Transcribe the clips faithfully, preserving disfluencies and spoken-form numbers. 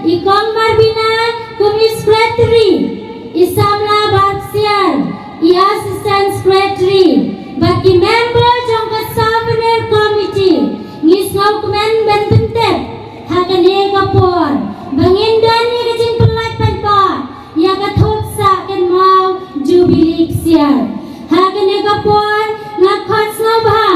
I Kong Marbina kum i Secretary, i Samla Barksiar, i Assistant Secretary, bad ki member jong ka Souvenir Committee, ngi sngewkmen ban pyntip ha kane ka por ba ngin don ïa ka jingpynlait paidbah ïa ka thup sah kynmaw Jubilee Ksiar. Ha kane ka por nga khot sngewbha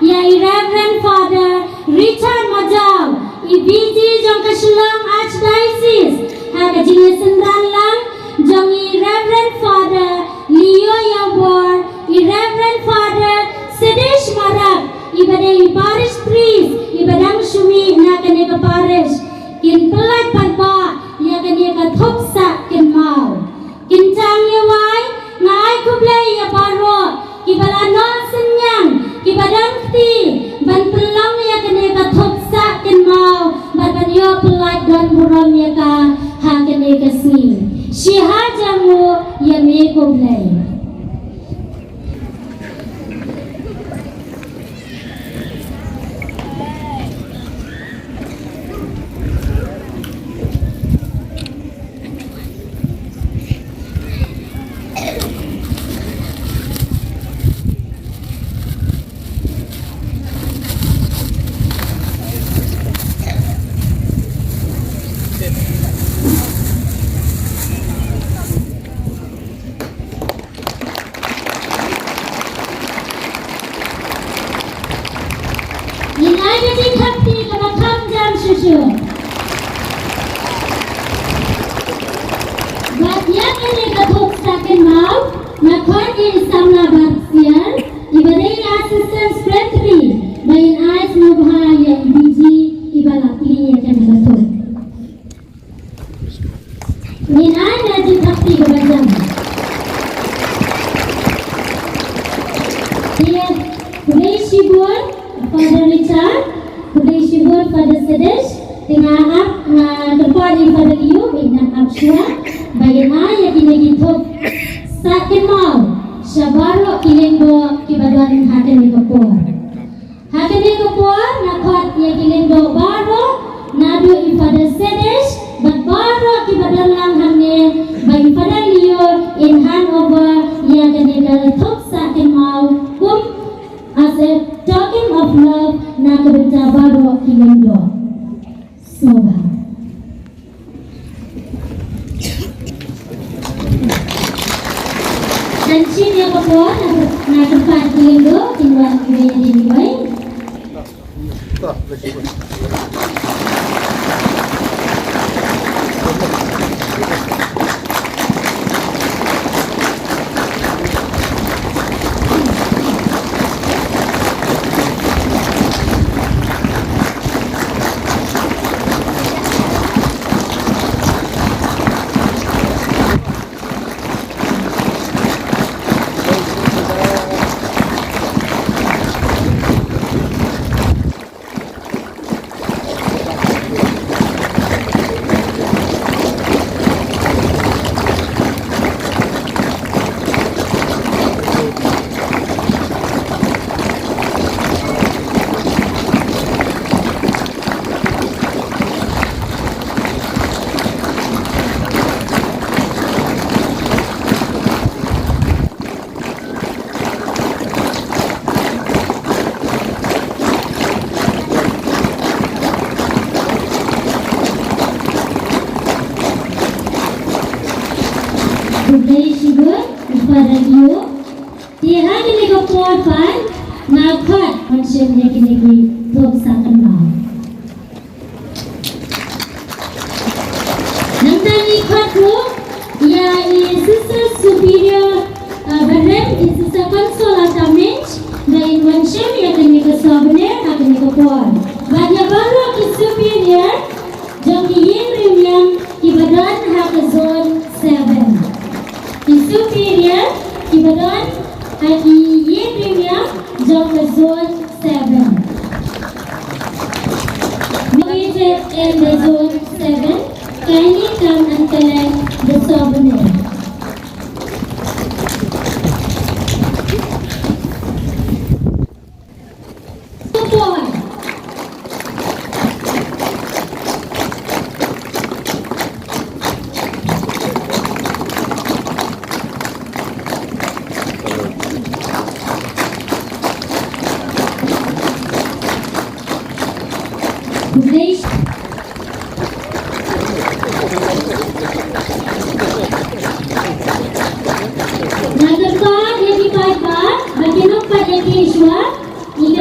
ïa i Reverend Father Richard Majaw, i VG jong ka Shillong Archdiocese, ha ka jingïasynran lang jong i Reverend Father Leo Ïawbor, i Reverend Father Sidish Marak, i ba dei i parish priest, i ba dang shu mih na kane ka parish. Kin pynlait paidbah ïa kane ka thup sah kynmaw. Kyntang ïa wai, nga ai khublei ïa baroh kiba la noh synñiang, kiba don kti ban pynlong ïa kane ka thup sah kynmaw bad ban ïoh pynlait don burom ïa ka ha kane ka sngi. Shi hajar nguh ïa me ko Blei. Ngin ai ka jingthap kti kaba kham jam shuh shuh. Bad ïa kane ka thup sah kynmaw, nga khot ïa i Samla Barksiar, i ba dei i Assistant Secretary, ba in ai sngewbha ïa i VG i ba la plie ïa kane ka thup. Ngin ai ka jingthap kti kaba jam. Te, khublei shibun, Father Richard, khublei shibun, Father Sedesh, te nga ap, nga kyrpad ïa Father Leo, ba in ap shuwa, ba in ai ïa kine ki thup sah kynmaw sha baroh ki lyngdoh kiba don ha kane ka por. Ha kane ka por nga khot ïa ki lyngdoh baroh, naduh i Father Sedesh bad baroh kiba don lang hangne, ba i Father Leo in hand over ïa kane ka thup sah kynmaw kum as a token of love na ka bynta baroh ki lyngdoh. Sngewbha. Sha shisien ïa ka por, nga kyrpad ïa ki lyngdoh kin wan kiwei ïa kiwei. Khublei shibun, Father Leo. Te ha kane ka por pat, nga khot, wan shim ïa kine ki thup sah kynmaw. Nangta ngi khot ruh ïa i Sister Superior, uh, Barhem, i Sister Consolata Minch, ba in wan shim ïa kane ka souvenir ha kane ka por. Bad ïa baroh ki Superior jong ki ïing riewniam kiba don ha ka Zone seven. Ki Superior kiba don ha ki ïing riewniam jong ka Zone seven. Located in the Zone seven, kindly come and collect the souvenir. Support.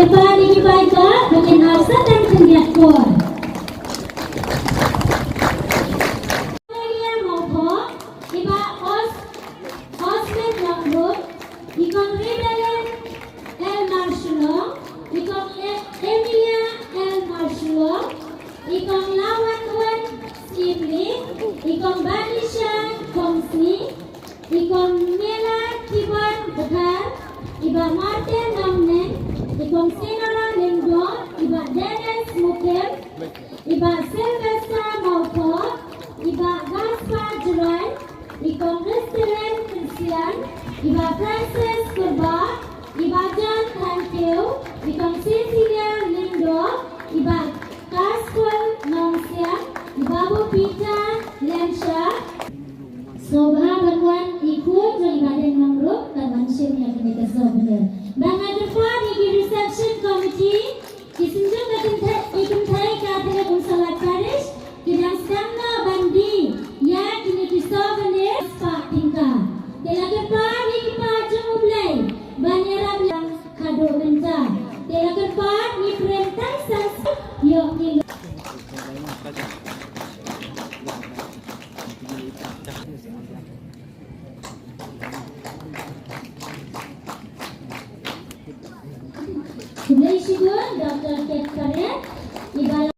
Kyrpad ïa ki paidbah ba kin ap sa tang khyndiat por. Valeria Mawphok, i Bah Os-, Osman Nongrum, i Kong Rebellion L Marshallong, i Kong E-, Emilia L Marshallong, i Kong Lawan Wan Simli, i Kong Banisha Kongsi, i Kong Mela Kiban Dkhar, i Bah Martin Nongneng, i Kong Sinora Lyngdoh, i Bah Dennis Mukim, i Bah Sylvester Mawphok, i Bah Gaspar Jrai, i Kong Christine Christian, i Bah Francis Kurbah, i Bah John Thankiew, i Kong Cecilia Lyngdoh, i Bah Kaskul Nongsiang, i Babu Peter Lensha. Sngewbha ban wan i khun jong i Bah Deng Nongrum ban wan shim ïa kane ka souvenir. Bad nga kyrpad ïa ki reception committee, ki synjuk ka kynthei, ki kynthei ka Thylliej Umsohlat Parish, ki dang sdang noh ban die ïa kine ki souvenir spah tyngka. Te la kyrpad ïa ki paid jong U Blei ban ïarap lang haduh mynta. Te la kyrpad ngi prem tang sa ïoh ki Khublei shibun Doctor Kate Pariat, i ba